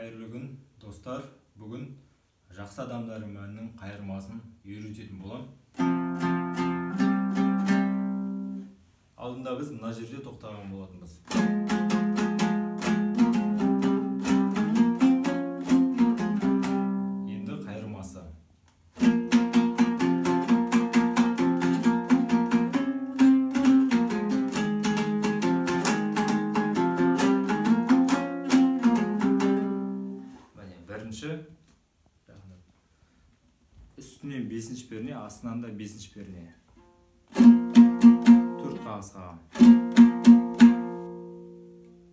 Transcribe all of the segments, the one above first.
Қайырлы күн, достар. Бүгін жақсы адамдар әнінің қайырмасын үйрететін боламын. Алдында біз мына жерде тоқтаған болатынбыз. Енді қайырмасы. Бірінші үстінен бесінші перне, астынан да бесінші перне. Төрт қағыс қағам.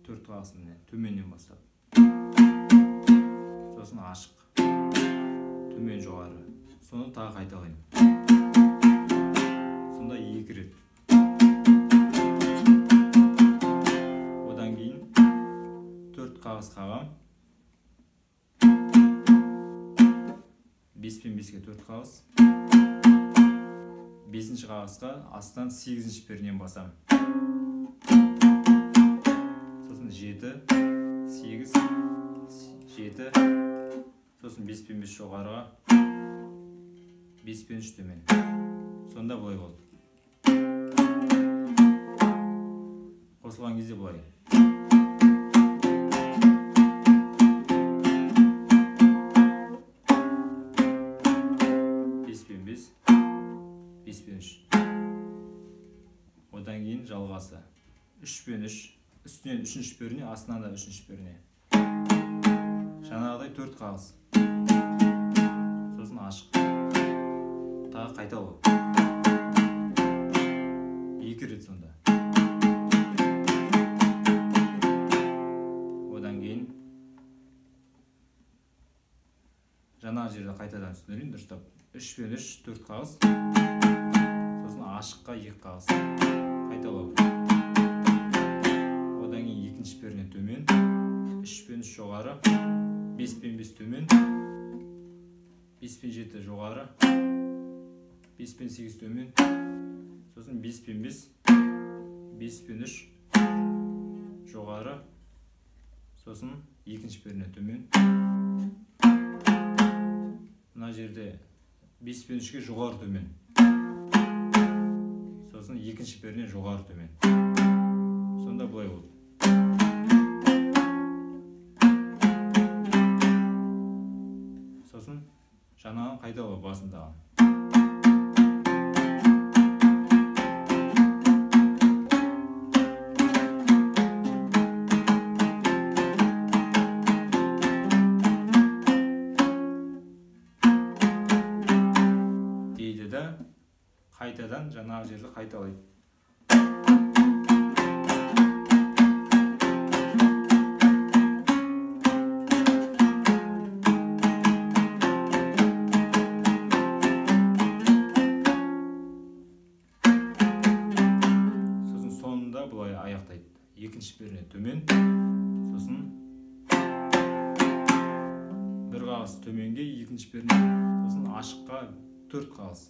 Төрт қағыс міне, төменнен бастап. Сосын ашық. Төмен жоғары. Соны тағы қайталаймын. Сонда екі рет. Одан кейін төрт қағыс қағам. 5 пен 5-ке 4 қағыс. 5-ші қағысқа астынан 8-ші пернен басам. Сосын 7, 8, 7, сосын 5 пен 5 жоғарыға, 5 пен 3 төмен. Сонда былай болды. Қосылған кезде былай. Одан кейін жалғасы 3 пен 3, үстінен 3-ші перне, астынан да 3-ші перне. Жаңағыдай 4 қағыс. Сосын ашық. Тағы қайталау. 2 рет сонда. Одан кейін жаңағы жерде қайтадан түсіндірейін дұрыстап. 3 пен 3, 4 қағыс. Сосын ашыққа 2 қағыс. Қайталау. Одан кейін екінші перне төмен, 3 пен 3 жоғары, 5 пен 5 төмен, 5 пен 7 жоғары, 5 пен 8 төмен, сосын 5 пен 5, 5 пен 3 жоғары, сосын екінші перне төмен. Мына жерде 5 пен 3-ке жоғары төмен. Сосын екінші перне жоғары төмен. Сонда былай болды. Сосын жаңағын қайталау басындағын. Дейді да қайтадан жаңағы жерді қайталайды. Сосын соңында былай аяқтайды. Екінші перне төмен, сосын бір қағыс төменге, екінші перне, сосын ашыққа 4 қағыс.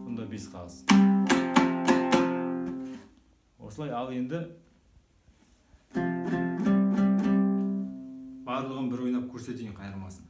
Сонда 5 қағыс. Осылай. Ал енді барлығын бір ойнап көрсетейін қайырмасын.